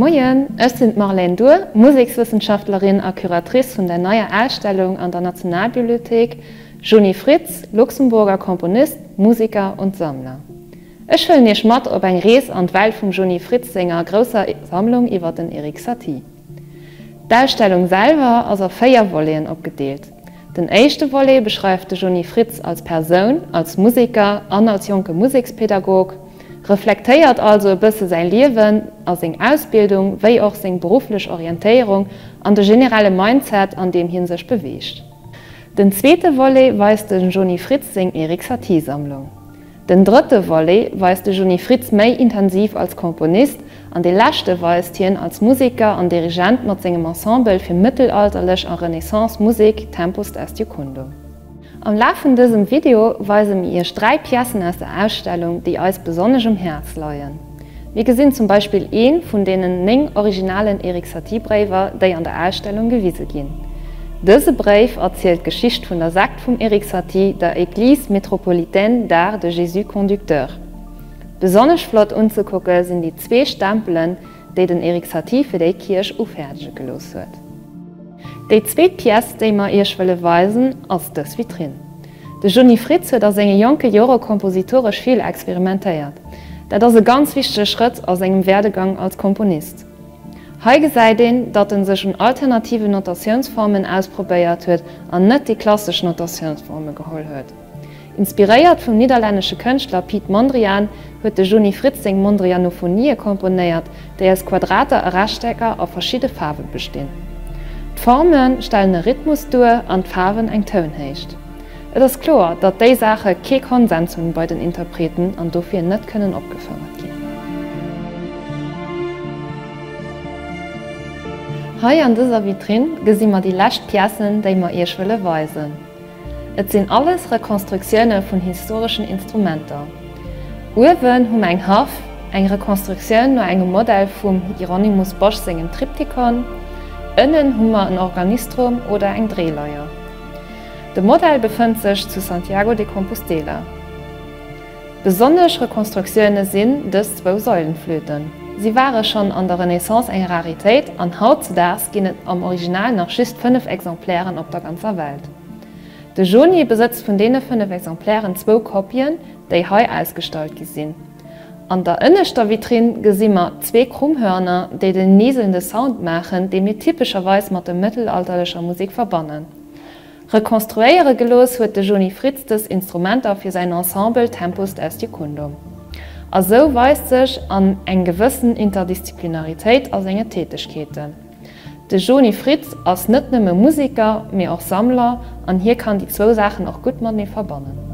Moien, ech sinn d'Marlène Duhr, Musekswëssenschaftlerin a Curatrice vun der neier Ausstellung an der Nationalbibliothék Juni Fritz, Luxemburger Komponist, Musiker und Sammler. Ech huelen Iech mat op eng Rees an d'Welt vum Juni Fritz senger grousser Sammlung iwwer den Erik Satie. D'Ausstellung selwer ass a 4 Voleten opgedeelt. Den éischte Volet beschreift de Juni Fritz als Persoun, als Museker an als jonke Musekspedagog, reflektéiert also e bësse säi Liewen a seng Ausbildung, wéi och seng berufflech Orientéierung an de generelle Mindset, an deem hie sech beweegt. Den zweete Volet weist dem Juni Fritz seng Erik Satie-Sammlung. Den drëtte Volet weist de Juni Fritz méi intensiv als Komponist an dee leschte weist hien als Museker an Dirigent mat sengem Ensemble fir mëttelalterlech a Renaissance Musek Tempus est Jucundum. Am Laf vun dësem Video weise mir iech 3 Piècen aus der Ausstellung, déi eis besonnesch um Häerz leien. Mir gesinn zum Beispill ee vun deenen 9 originalen Erik Satie Bréiwer, déi an der Ausstellung gewise ginn. Dëse Bréif erzielt d'Geschicht vun der Sekt vum Erik Satie, der Église métropolitaine d'art de Jésus Conducteur. Besonnesch flott unzekucke sinn déi zwee Stempelen, déi den Erik Satie fir déi Kierch ufäerdege gelooss huet. Déi zweet Pièce, déi mer Iech wëlle weisen, ass dës Vitrinn. De Juni Fritz huet a senge jonke Jore kompositoresch vill experimentéiert. Dat ass e ganz wichtege Schrëtt a sengem Werdegang als Komponist. Hei gesäit een, datt en sech un alternativen Notatiounsformen ausprobéiert huet an net déi klassesch Notatiounsforme geholl huet. Inspiréiert vum nidderlännesche Kënschtler Piet Mondrian huet de Juni Fritz seng Mondrianophonië komponéiert, déi aus Quadrater a Rechtecker a verschidde Faarwe bestinn. D'Forme stellen e Rhythmus duer an d'Faarwen eng Tounhéicht. Et ass kloer, datt déi Saache kee Konsens hunn bei den Interpreten an dofir net kënnen opgefouert ginn. Hei an dëser Vitrinn gesi mer déi lescht Piècen, déi mer iech wëlle weisen. Et sinn alles Rekonstruktioune vun historeschen Instrumenter. Uewen hu mer eng Harf, eng Rekonstruktioun no engem Modell vum Hieronymus Bosch sengem Triptychon. Ënnen hu mer en Organistrum oder eng Dréileier. De Modell befënnt sech zu Santiago de Compostela. Besonnesch Rekonstruktioune sinn dës zwou Säulenflöten. Si ware schonn an der Renaissance eng Raritéit an hautzedaags ginn et am Original nach just 5 Exemplairen op der ganzer Welt. De Joni besëtzt vun deene 5 Exemplairen zwou Kopien, déi hei ausgestallt gi sinn. An der ënneschter Vitrinn gesi mer zwee Krummhörner, déi den nieselnde Sound maachen, dee mir typescherweis mat der mëttelalterlecher Musek verbannen. Rekonstruéiere gelooss huet de Juni Fritz dës Instrumenter fir säin Ensemble Tempus est Jucundum. A sou weist sech an eng gewëssen Interdisziplinaritéit a senge Tätegkeeten. De Juni Fritz ass net nëmme Museker, mee och Sammler an hie kann déi zwou Saachen och gutt matenee verbannen.